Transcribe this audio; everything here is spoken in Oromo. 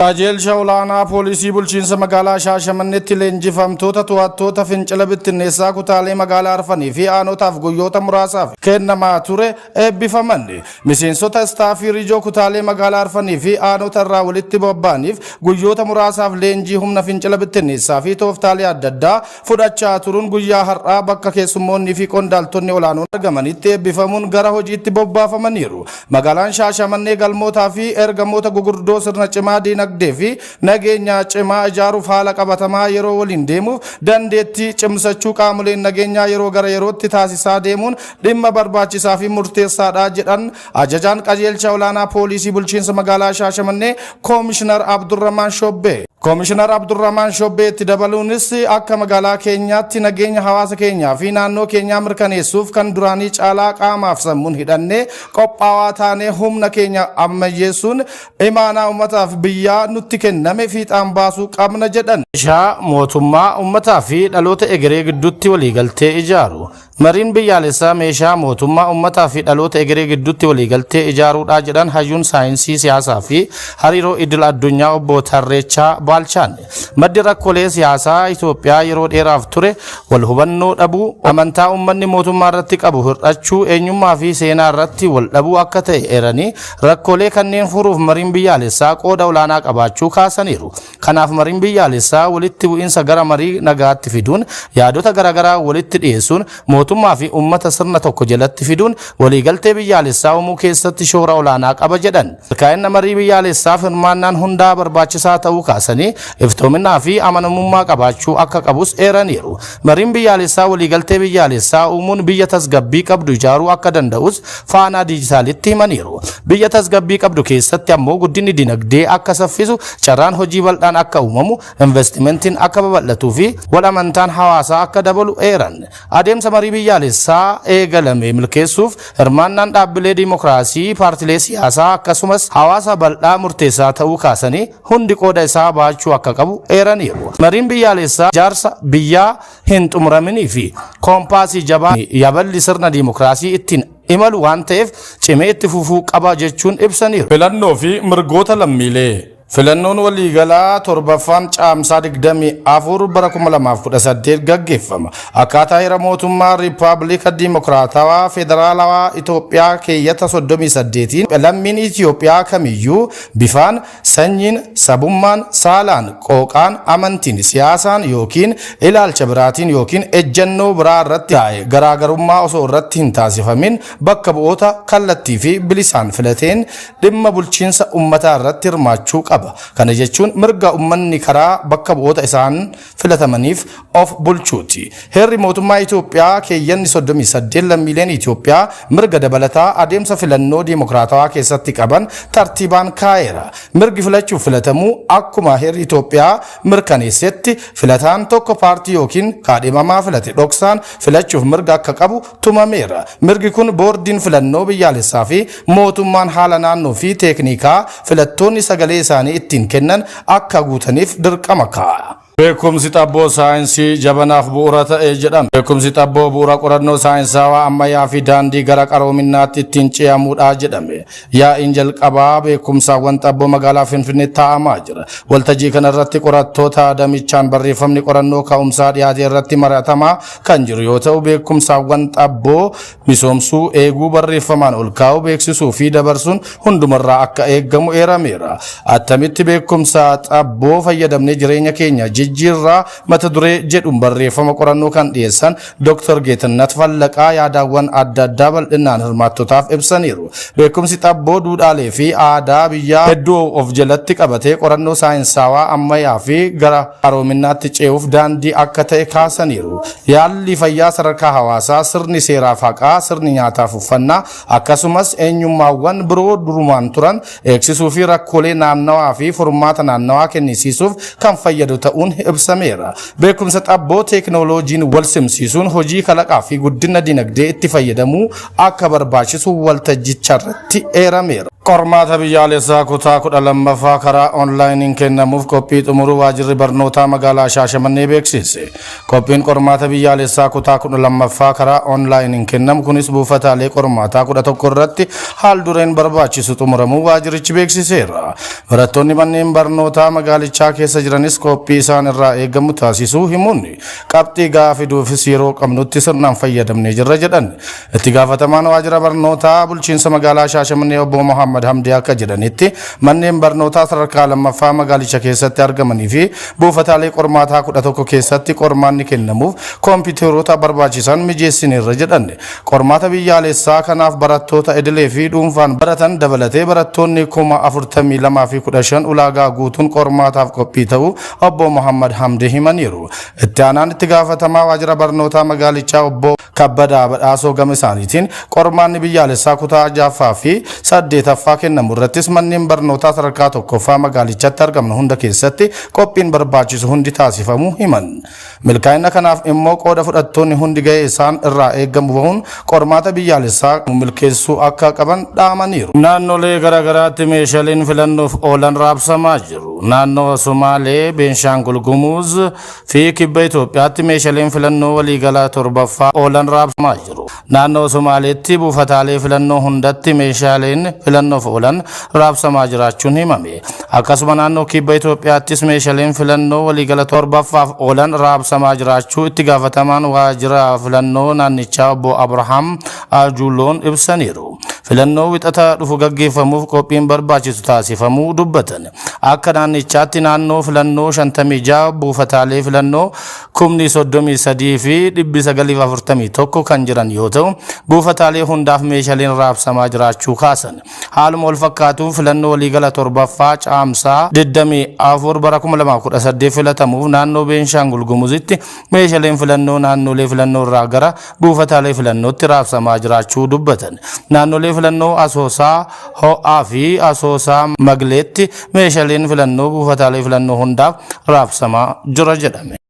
Qajeelcha olaanaa poolisii bulchiinsa magaalaa Shaashamanneetti leenjifamtoota to'attoota fincila bittinneessaa kutaalee magaalaa arfanii fi aanotaaf guyyoota muraasaaf kennamaa ture eebbifaman. Miseensota istaafii rijoo kutaalee magaalaa arfanii fi aanota irraa walitti bobba'aniif guyyoota muraasaaf leenjii humna fincila bittinneessaa fi tooftaalee adda addaa fudhachaa turuun guyyaa har'aa bakka keessummoonnii fi qondaaltonni olaanoon argamanitti eebbifamuun gara hojiitti bobbaafamaniiru. Magaalaan Shaashamannee galmootaa fi ergamoota gugurdoo sirna cimaa diinagdee fi nageenya cimaa ijaaruuf haala qabatamaa yeroo waliin deemuuf dandeettii cimsachuu qaamoleen nageenyaa yeroo gara yerootti taasisaa deemuun dhimma barbaachisaa fi murteessaadha jedhan ajajaan qajeelcha olaanaa poolisii bulchiinsa magaalaa Shaashamannee Koomishinar Abdurrahmaan Shobbee. Koomishinar Abdurrahmaan Shobbee itti dabaluunis akka magaalaa keenyaatti nageenya hawaasa keenyaa fi naannoo keenyaa mirkaneessuuf kan duraanii caalaa qaamaaf sammuun hidhannee qophaawaa taanee humna keenya ammayyeessuun imaanaa uummataaf biyyaa nutti kenname fiixaan baasuu qabna jedhan. Meeshaa mootummaa uummataa fi dhaloota egeree gidduutti waliigaltee ijaaru. Mariin biyyaalessaa meeshaa mootummaa uummataa fi dhaloota egeree gidduutti waliigaltee ijaaruudha jedhan hayyuun saayinsii siyaasaa fi hariiroo idil addunyaa obbo Tarreechaa Baalchaan. Maddi rakkoolee siyaasaa Itoophiyaa yeroo dheeraaf ture wal hubannoo dhabuu, amantaa uummanni mootummaa irratti qabu hir'achuu, eenyummaa fi seenaa irratti wal dhabuu akka ta'e eeranii rakkoolee kanneen furuuf mariin biyyaalessaa qooda olaanaa qabaachuu kaasaniiru. Kanaaf mariin biyyaalessaa walitti bu'iinsa gara marii nagaatti fiduun yaadota garaagaraa walitti dhiyeessuun mootummaa fi uummata sirna tokko jalatti fiduun waliigaltee biyyaalessaa uumuu keessatti shoora olaanaa qaba jedhan. Milkaa'ina marii biyyaalessaaf hirmaannaan hundaa barbaachisaa ta'uu kaasanii iftoominaa fi amanamummaa qabaachuu akka qabus eeraniiru. Mariin biyyaalessaa waliigaltee biyyaalessaa uumuun biyya tasgabbii qabdu ijaaruu akka danda'us Faanaa Diijitaalitti himaniiru. Biyya tasgabbii qabdu keessatti ammoo guddinni dinagdee akka saffisu, carraan hojii bal'aan akka uumamu, investimentiin akka babal'atuu fi wal amantaan hawaasaa akka dabalu eeran. Adeemsa marii biyyaalessaa eegalame milkeessuuf hirmaannaan dhaabbilee diimokiraasii, paartilee siyaasaa akkasumas hawaasa bal'aa murteessaa ta'uu kaasanii hundi qooda isaa baachuu akka qabu eeraniiru. Mariin biyyaalessaa ijaarsa biyyaa hin xumuraminii fi koompaasii jabaa yaballi sirna diimokiraasii ittiin imalu waan ta'eef cimee itti fufuu qaba jechuun ibsaniiru. Filannoo fi mirgoota lammiilee. Filannoon waliigalaa torbaffaan Caamsaa 24 bara 2018 gaggeeffama. Akkaataa heera mootummaa Riippaabilika Diimokiraatawaa Federaalawaa Itoophiyaa keeyyata 38n lammiin Itoophiyaa kamiyyuu bifaan, sanyiin, sabummaan, saalaan, qooqaan, amantiin, siyaasaan yookiin ilaalcha biraatiin yookiin ejjennoo biraa irratti taa'e garaagarummaa osoo irratti hin taasifamin bakka bu'oota kallattii fi bilisaan filateen dhimma bulchiinsa ummataa irratti hirmaachuu qaba. Kana jechuun mirga ummanni karaa bakka bu'oota isaan filatamaniif of bulchuuti. Heerri mootummaa Itoophiyaa keeyyanni 38 lammiileen Itoophiyaa mirga dabalataa adeemsa filannoo diimokiraatawaa keessatti qaban tartiibaan kaa'eera. Mirgi filachuuf filatamuu akkuma heerri Itoophiyaa mirkaneessetti filataan tokko paartii yookiin kaadhimamaa filate dhoksaan filachuuf mirga akka qabu tumameera. Mirgi kun boordiin filannoo biyyaalessaa fi mootummaan haala naannoo fi teeknikaa filattoonni sagalee isaanii ittiin kennan akka guutaniif dirqama kaa'a. Beekumsi xabboo saayinsii jabanaaf bu'uura ta'e jedhame. Beekumsi xabboo bu'uura qorannoo saayinsaawaa ammayyaa fi daandii gara qaroominaatti ittiin ce'amuudha jedhame. Yaa'iin jalqabaa beekumsaawwan xabboo magaalaa Finfinneetti taa'amaa jira. Waltajjii kanarratti qorattoota damichaan barreeffamni qorannoo ka'umsaa dhiyaate irratti mari'atamaa kan jiru yoo ta'u, beekumsaawwan xabboo misoomsuu, eeguu, barreeffamaan ol kaa'uu, beeksisuu fi dabarsuun hundumarraa akka eeggamu eerameera. Attamitti beekumsa xabboo fayyadamnee jireenya keenya jijjiirraa mata duree jedhuun barreeffama qorannoo kan dhiyeessan Dr. Geetinnat Fallaqaa yaadaawwan adda addaa bal'inaan hirmaattotaaf ibsaniiru. Beekumsi xabboo duudhaalee fi aadaa biyyaa hedduu of jalatti qabatee qorannoo saayinsaawaa ammayyaa fi gara qaroominaatti ce'uuf daandii akka ta'e kaasaniiru. Yaalli fayyaa sadarkaa hawaasaa, sirni seeraaf haqaa, sirni nyaataaf uffannaa akkasumas eenyummaawwan biroo durumaan turan eegsisuu fi rakkoolee naannawaa fi furmaata naannawaa kennisiisuuf kan fayyadu ta'uun kennamuun ibsameera. Beekumsa xabboo teeknooloojiin wal simsiisuun hojii kalaqaa fi guddina dinagdee itti fayyadamuu akka barbaachisu waltajjicharratti eerameera. Qormaata biyyaalessaa kutaa 12ffaa karaa onlaayiniin kennamuuf qophii xumuruu waajjirri barnootaa magaalaa Shaashamannee beeksise. Qophiin qormaata biyyaalessaa kutaa 12ffaa karaa onlaayiniin kennamu kunis buufataalee qormaataa 11 irratti haal dureen barbaachisu xumuramuu waajjirichi beeksiseera. Barattoonni manneen barnootaa magaalichaa keessa jiranis qophii isaan irraa eegamu taasisuu himuun qabxii gahaa fiduufis yeroo qabnutti sirnaan fayyadamnee jirra jedhan. Itti gaafatamaan waajjira barnootaa bulchiinsa magaalaa Shaashamannee obbo Mohammad Hamdii akka jedhanitti manneen barnootaa sadarkaa lammaffaa magaalicha keessatti argamanii fi buufataalee qormaataa 11 keessatti qormaanni kennamuuf kompiitaroota barbaachisan mijeessineerra jedhan. Qormaata biyyaalessaa kanaaf barattoota idilee fi dhuunfaan baratan dabalatee barattoonni 42,015 ulaagaa guutuun qormaataaf qophii ta'uu obbo Mohammad Hamdii himaniiru. Itti aanaan itti gaafatamaa waajjira barnootaa magaalichaa obbo Kabbadaa Badhaasoo gama isaaniitiin qormaanni biyyaalessaa kutaa 6ffaa fi 8ffaa kennamu irrattis manneen barnootaa sadarkaa tokkoffaa magaalichatti argaman hunda keessatti qophiin barbaachisu hundi taasifamuu himan. Milkaa'ina kanaaf immoo qooda fudhattoonni hundi gahee isaan irraa eegamu bahuun qormaata biyyaalessaa milkeessuu akka qaban dhaamaniiru. Naannolee garaagaraatti meeshaaleen filannoof oolan raabsamaa jiru. Naannoo Somaalee, Beenshaangul Gumuz fi Kibba Itoophiyaatti meeshaaleen filannoo waliigalaa torbaffaa oolan raabsamaa jiru. Naannoo Somaaleetti buufataalee filannoo hundatti meeshaaleen filannoof oolan raabsamaa jiraachuun himame. Akkasuma naannoo Kibba Itoophiyaattis meeshaaleen filannoo waliigala torbaffaaf oolan raabsamaa jiraachuu itti gaafatamaan waajjira filannoo naannichaa obbo Abrahaam Ajuloon ibsaniiru. Filannoo wixata dhufu gaggeeffamuuf qophiin barbaachisu taasifamuu dubbatan. Akka naannichaatti naannoo filannoo 56 buufataalee filannoo 33,941 kan jiran yoo ta'u, buufataalee hundaaf meeshaaleen raabsamaa jiraachuu kaasan. Haaluma wal fakkaatuun filannoo waliigala torbaffaa caamsaa 24 bara 2018 filatamuuf naannoo Beenshaangul Gumuzitti meeshaaleen filannoo naannolee filannoo irraa gara buufataalee filannootti raabsamaa jiraachuu dubbatan. Naannolee filannoo Asoosaa Ho'aa fi Asoosaa Magleetti meeshaaleen filannoo buufataalee filannoo hundaaf raabsamaa jira jedhame.